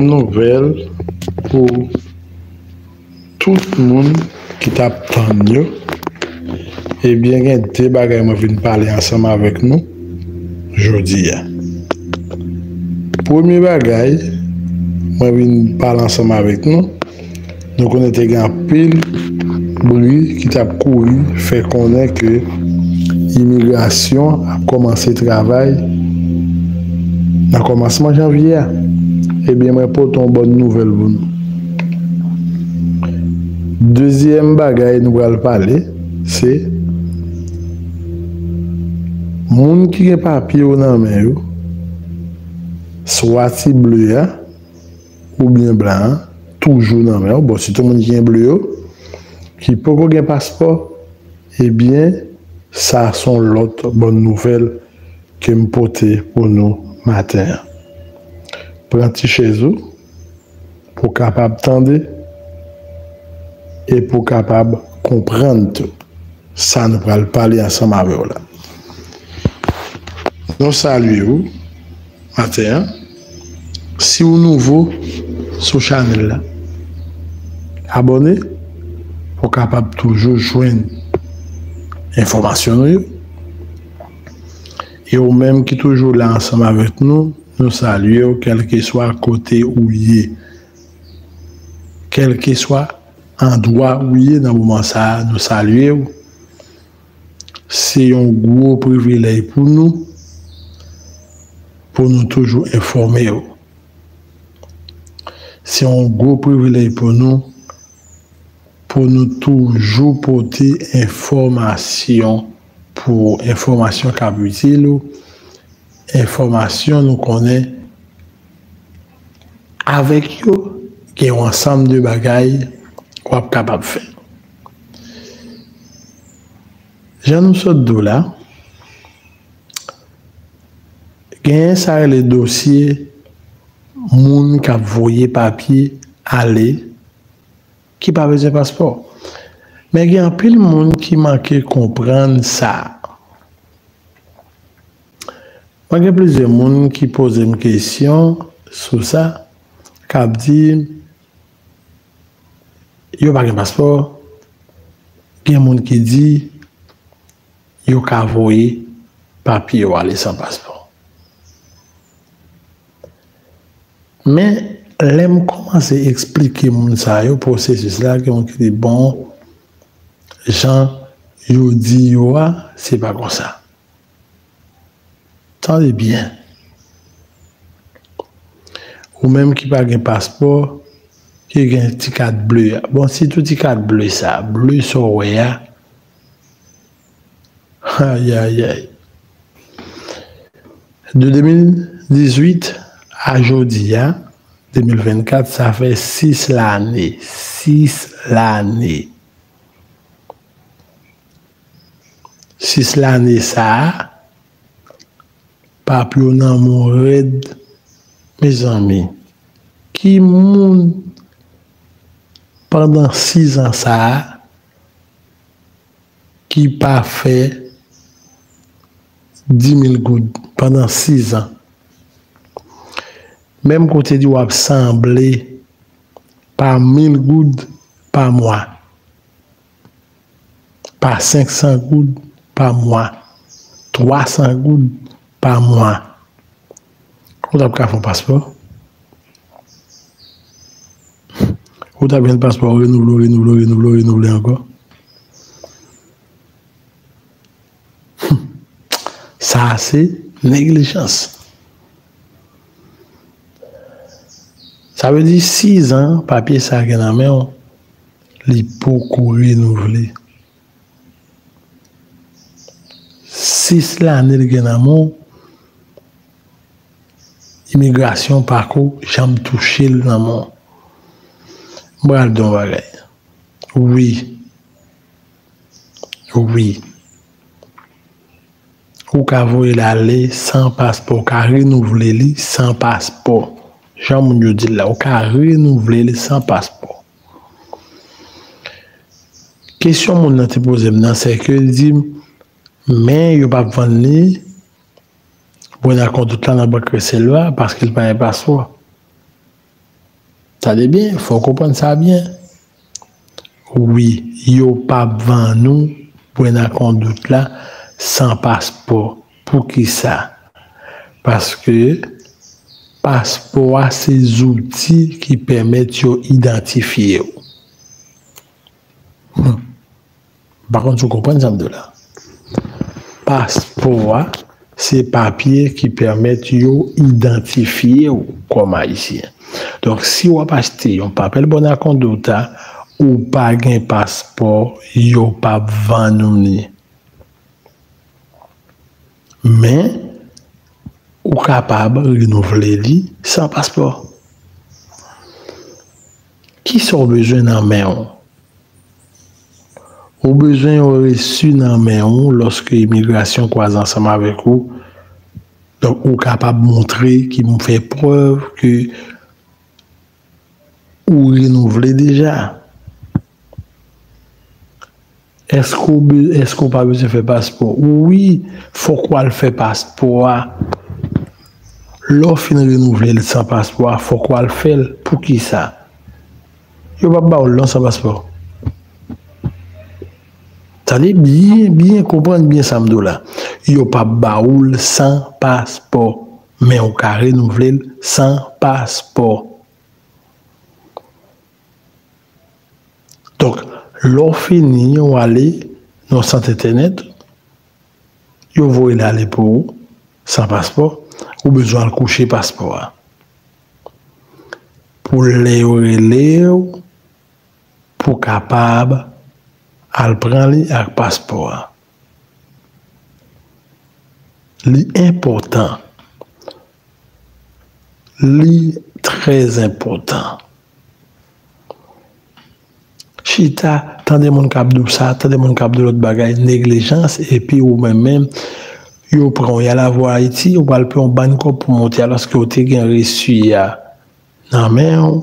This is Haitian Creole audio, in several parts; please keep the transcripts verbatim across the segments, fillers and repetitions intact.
nouvèl pou tout moun ki t ap tann yo. Ebyen, gen de bagay mwen vin pale ansanm avèk nou jodi a. Premye bagay, mwen vin pale ansanm avèk nou. Nou konnen te gen anpil bri ki t ap kouri, fè konnen ke imigrasyon ap kòmanse travay nan kòmansman janvye a. Ebyen, mwen pote yon bòn nouvèl pou nou. Dezyèm bagay nou pral pale, se moun ki gen papye yo nan men yo, swa ti ble a, oubyen blan an, toujou nan men yo. Bon, sitou moun ki gen ble yo, ki poko gen paspò, ebyen, sa se yon lòt bòn nouvèl ke m pote pou nou maten an. Pran ti chèz ou, pou w kapab tande e pou w kapab konprann tou sa nou pral pale ansanm avè w la. Nou salye w maten an. Si w nouvo sou chanèl la, abòne pou w kapab toujou jwenn enfòmasyon nou yo. E ou menm ki toujou la ansanm avèk nou, nou salye w kèlkeswa kote ou ye. Kèlkeswa andwa ou ye nan moman sa a, nou salye w. Se yon gwo privilèj pou nou, pou nou toujou enfòme w. Se yon gwo privilèj pou nou, pou nou toujou pote enfòmasyon pou ou, enfòmasyon k ap itil ou, enfòmasyon nou konnen avèk yo, gen yon ansanm de bagay w ap kapab fè. Jan nou sot di w la, genyen sa rele dosye moun k ap voye papye ale ki pa bezwen paspò. Men gen anpil moun ki manke konprann sa. Mwen gen plizyè moun ki poze m kesyon sou sa, k ap di yo pa gen paspò. Gen moun ki di yo ka voye papye yo ale san paspò. Men, lè m kòmanse eksplike moun sa yo pwosesis la, gen moun ki di, bon, jan yo di yo a, se pa konsa. Tande byen. Ou menm ki pa gen paspò, ki gen ti kat ble a. Bon, sitou ti kat ble sa, ble sa w wè a. Ayayay. De de mil dizuit a jodi a, de mil vennkat, sa fè sis lane. Sis lane. Sis lane sa a, papye yo nan men w rèd, mezanmi. Ki moun pandan sis an sa a ki pa fè dis mil goud pandan sis an? Menm kote di w ap sanble pa mil goud pa mwa, pa senk san goud pa mwa, twa san goud pa mwa. Ou t ap ka fè yon paspò? Ou t ap jwenn paspò, renouvle, renouvle, renouvle, renouvle ankò. Sa a se neglijans. Sa vle di sis an papye sa a gen nan men w, li poko renouvle. Sis lane l gen nan men w, imigrasyon pako janm touche l nan men w. M pral di w yon bagay. Wi. Wi. Ou ka voye l ale san paspò, ou ka renouvle li san paspò. Jan moun yo di l la, ou ka renouvle li san paspò. Kesyon moun nan te poze m nan, se ke l di m, men yo p ap vann li Buena Conducta nan bank Crestcelva paske l pa gen paspò. Tande byen, fò w konprann sa byen. Wi, yo p ap vann ou Buena Conducta san paspò. Poukisa? Paske paspò a se zouti ki pèmèt yo idantifye w. Hmm. M pa konn si w konprann sa m di w la. Paspò a, se papye ki pèmèt yo idantifye w kòm Ayisyen. Donk, si w ap achte yon papèl Buena Conducta, ou pa gen paspò, yo p ap vann ou li. Men, ou kapab renouvle li san paspò. Kisa w bezwen nan men w? Ou bezwen yon resi nan men w lòske imigrasyon kwaze ansanm avèk ou. Donk, ou kapab montre ki fè prèv ke ou renouvle deja. Èske w be-, èske w pa bezwen fè paspò? Wi, fòk w al fè paspò a. Lè w fin renouvle l san paspò a, fòk w al fè l. Poukisa? Yo p ap ba w l non san paspò. Tande byen, byen, konprann byen sa m di w la. Yo p ap ba w l san paspò, men w ka renouvle l san paspò. Donk, lè w fini, w ale nan sant entènèt, yo voye l ale pou ou, san paspò, ou bezwen al kouche paspò a. Pou lè yo rele w, pou w kapab al pran li ak paspò a. Li enpòtan. Li trè enpòtan. Chita, tande moun k ap di w sa, tande moun k ap di w lòt bagay, neglijans, epi ou menm menm, yo pran w, y a la vwa Ayiti, ou pral peye yon bann kòb pou monte, alòske w te gen resi a nan men w,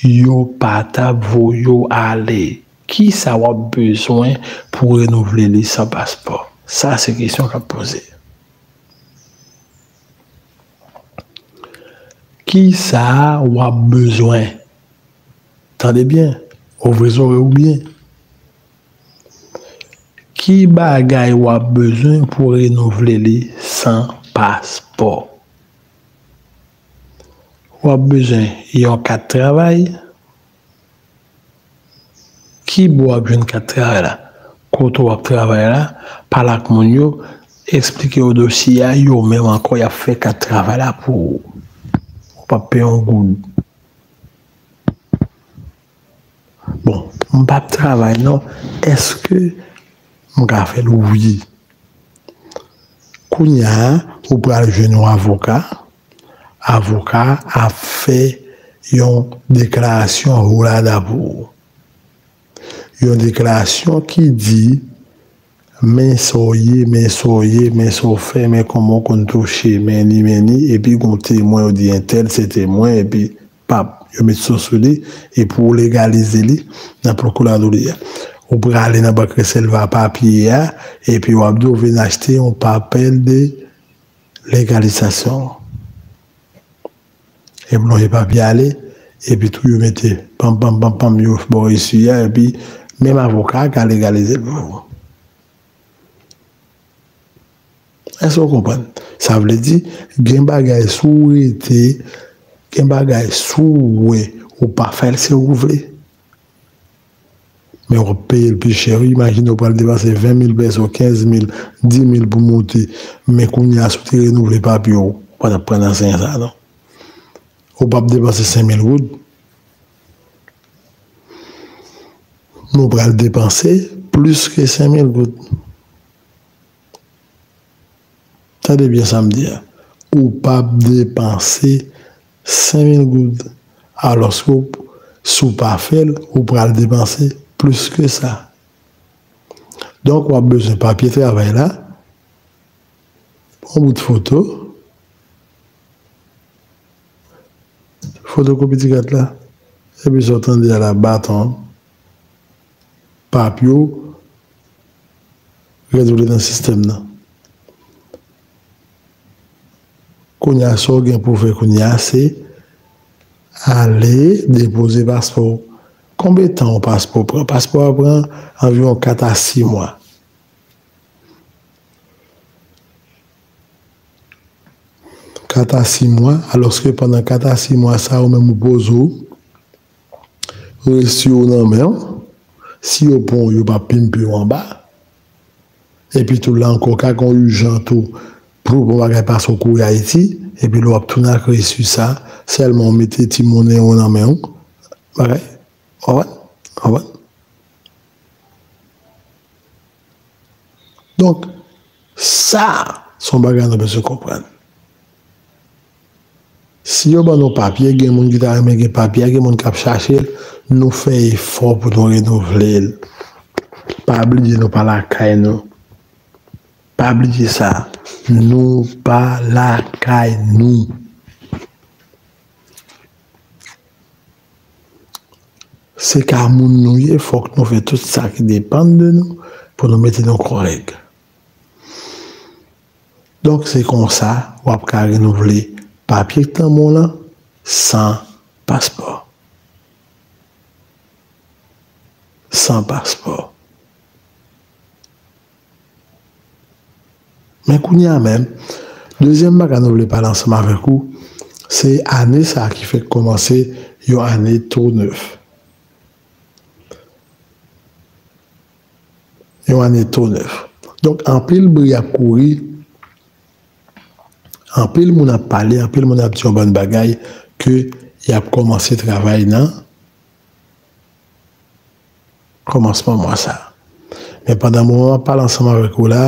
yo pa t ap voye w ale. Kisa w ap bezwen pou renouvle li san paspò? Sa se kesyon k ap poze. Kisa w ap bezwen? Tande byen, ouvri zòrèy ou byen. Ki bagay w ap bezwen pou renouvle li san paspò? W ap bezwen yon kat travay. Ki bò w ap jwenn kat travay la? Kote w ap travay la, pale ak moun yo, eksplike yo dosye a, yo menm ankò y ap fè kat travay la pou ou. Ou p ap peye yon goud. Bon, m p ap travay non. Èske m ka fè l? Wi. Kounye a, ou pral jwenn yon avoka. Avoka a ap fè yon deklarasyon holada pou ou. Yon deklarasyon ki di, men sa w ye, men sa w ye, men sa w fè, men kòman w konn touche, men li, men li, epi gon temwen, yo di entèl se temwen, epi pap, yo met so sou li, epi w legalize li nan pwokiradori a. Ou prale nan bank resevwa papye a, epi w ap di w vin achte yon papèl de legalizasyon. Epi lonje papye ale, epi tou yo mete panm, panm, panm, panm, yo ba w resi a, epi menm avoka a ka legalize l pou ou. Èske w konprann? Sa vle di, gen bagay si w rete, gen bagay si w wè ou pa fè l, se ou vle. Men w ap peye l pi chè wi. Imajine w pral depanse ven mil pèso, kenz mil, di mil pou monte. Men kounye a, si w te renouvle papye w, ou pa t ap pran nan sen sa non. Ou p ap depanse senk mil goud. Men w pral depanse plis ke senk mil goud. Tande byen sa m di a. Ou p ap depanse senk mil goud. Alòske w, si w pa fè l, ou pral depanse plis ke sa. Donk, w ap bezwen papye travay la, yon bout foto, fotokopi ti kat la, epi sa w tande a la, baton, papye w, renouvle nan sistèm nan. Kounye a, sa w gen pou w fè kounye a, se Ale depoze paspò w. Konbyen tan yon paspò pran? Paspò a pran anviwon kat a sis mwa. Kat a sis mwa, alòske pandan kat a sis mwa sa, ou menm ou poze w, resi w nan men w. Si yo pran w, yo p ap pimpe w anba. Epi tou la ankò, ka gen yon ijan tou, pou w pran bagay pase w kouri Ayiti, epi lè w ap tounen ak resi sa, sèlman w mete ti monnen w nan men w, bagay, w konprann? W konprann? Donk, sa, se yon bagay nou bezwen konprann. Si yo ban nou papye, gen moun ki ta renmen gen papye a, gen moun k ap chache l, nou fè efò pou nou renouvle l. Pa bliye nou pa lakay nou. Pa bliye sa. Nou pa lakay nou. Se ka moun nou ye, fòk nou fè tout sa ki depann de nou pou nou mete nou kòrèk. Donk, se konsa w ap ka renouvle papye k nan men w lan san paspò. San paspò. Men kounye a menm, dezyèm bagay nou vle pale ansanm avèk ou, se ane sa a ki fèk kòmanse, yon ane tou nèf. Yon ane tou nèf. Donk, anpil bri ap kouri, anpil moun ap pale, anpil moun ap di yon bann bagay ke y ap kòmanse travay nan kòmansman mwa sa a. Men pandan moman m ap pale ansanm avèk ou la,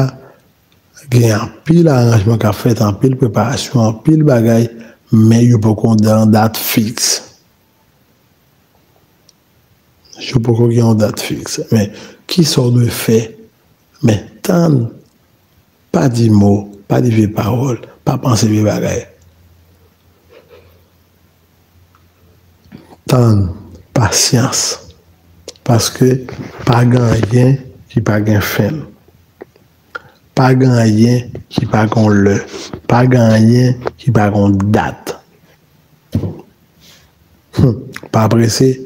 gen anpil aranjman k ap fèt, anpil preparasyon, anpil bagay, men yo poko gen dat fiks. Yo poko gen yon dat fiks. Men, kisa w dwe fè? Men, tann, pa di mo, pa di vye pawòl, pa panse vye bagay. Tann, pasyans. Paske pa gen anyen ki pa gen fen l. Pa gen anyen ki pa gen yon lè. Pa gen anyen ki pa gen yon dat. Hum, pa prese.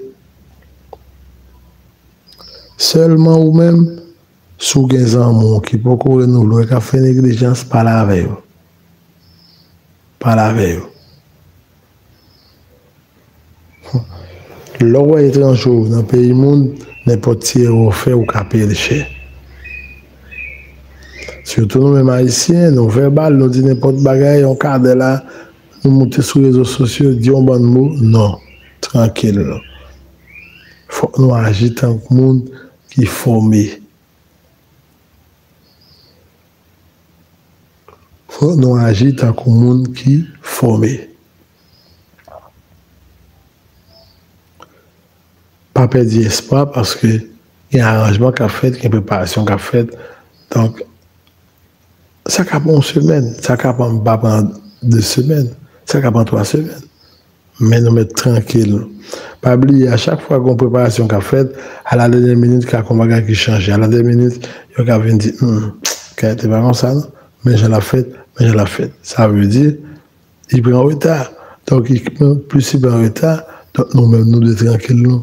Sèlman ou menm, si w gen zanmi w ki poko renouvle w, k ap fè neglijans, pale avè yo. Pale avè yo. Lè w wè etranje w nan peyi moun, nenpòt ti erè w fè, ou ka peye l chè. Sitou nou menm Ayisyen, nou vèbal, nou di nenpòt bagay, yon kadè la, nou moute sou rezo sosyo, di yon bann mo, non, trankil nou. Fòk nou aji tankou moun ki fòme. Fòk nou aji tankou moun ki fòme. Pa pèdi espwa paske gen aranjman k ap fèt, gen preparasyon k ap fèt. Donk, sa ka pran yon semèn, sa ka pran, pa pran de semèn, sa ka pran twa semèn. Men nou mèt trankil. Pa bliye, a chak fwa gen yon preparasyon k ap fèt, a la dènyè minit, ka gen yon bagay ki chanje. A la dènyè minit, yo ka vin di, hmm, kay te pa konsa, non. Men jan l ap fèt, men jan l ap fèt. Sa vle di, li pran reta. Donk, li, plis li pran reta, donk nou menm, nou dwe trankil nou.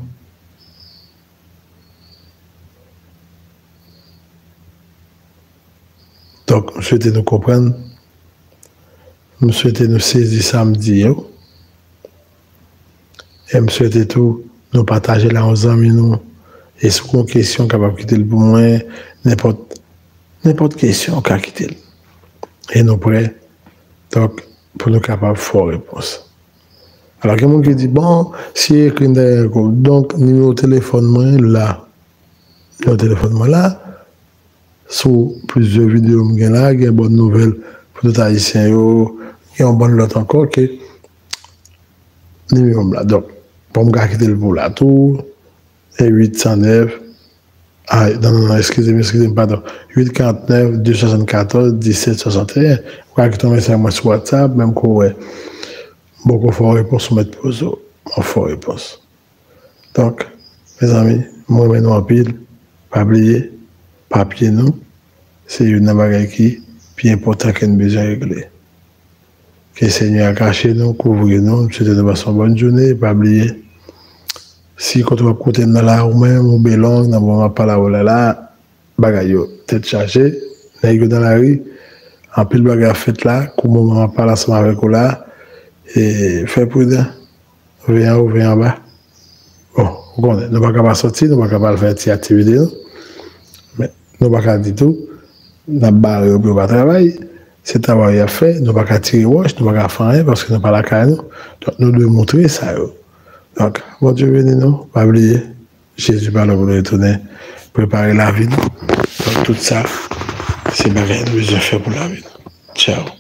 Donk, m swete nou konprann. M swete nou sezi sa m di yo. E m swete tou nou pataje l a yon zanmi nou. E si w gen yon kesyon, w kapab kite l pou mwen. Nenpòt, nenpòt kesyon, w ka kite l. E nou prè, donk, pou nou kapab fè w repons. Alò, gen moun ki di, bon, si ekri m ta gen kou. Donk, nimewo telefòn mwen la. Nimewo telefòn mwen la. Sou plizyè videyo m gen la, gen bòn nouvèl pou tout Ayisyen yo, gen yon bòn lòt ankò ke nimewo m la. Donk, bon, m ka kite l pou w la tou, e uit san nèf, a, non, non, non, eskize m, eskize m, padon, uit karant nèf, de swasann katòz, disèt swasanteyen. Ou ka kite yon mesaj mwen sou WhatsApp, menm kou wè. M poko fè w repons, ou mèt poze w. M ap fè w repons. Donk, mezanmi, m renmen nou anpil. Pa bliye, papye nou, se youn nan bagay ki pi enpòtan ke n bezwen regle. Ke Senyè a kache nou, kouvri nou. M swete nou pase yon bòn jounen. Pa bliye, si kote w ap koute m nan la, ou menm, ou Belong, nan moman m ap pale avè w la, la, bagay yo tèt chaje, nèg yo nan lari, anpil bagay ap fèt la, kou moman m ap pale ansanm avèk ou la, e fè pridan, veye anwo, veye anba. Bon, ou konnen, nou pa ka pa sòti, nou pa ka pa al fè ti aktivite nou, men nou pa ka di tou, n ap bare yo pou yo pa travay, se travay y ap fè, nou pa ka tire wòch, nou pa ka fè anyen paske nou pa lakay nou, donk nou dwe montre sa yo. Donk, Bondye beni nou, pa bliye, Jezi pa lwen pou l retounen. Prepare lavi nou. Donk, tout sa, se bagay nou bezwen fè pou lavi nou. Tchaw.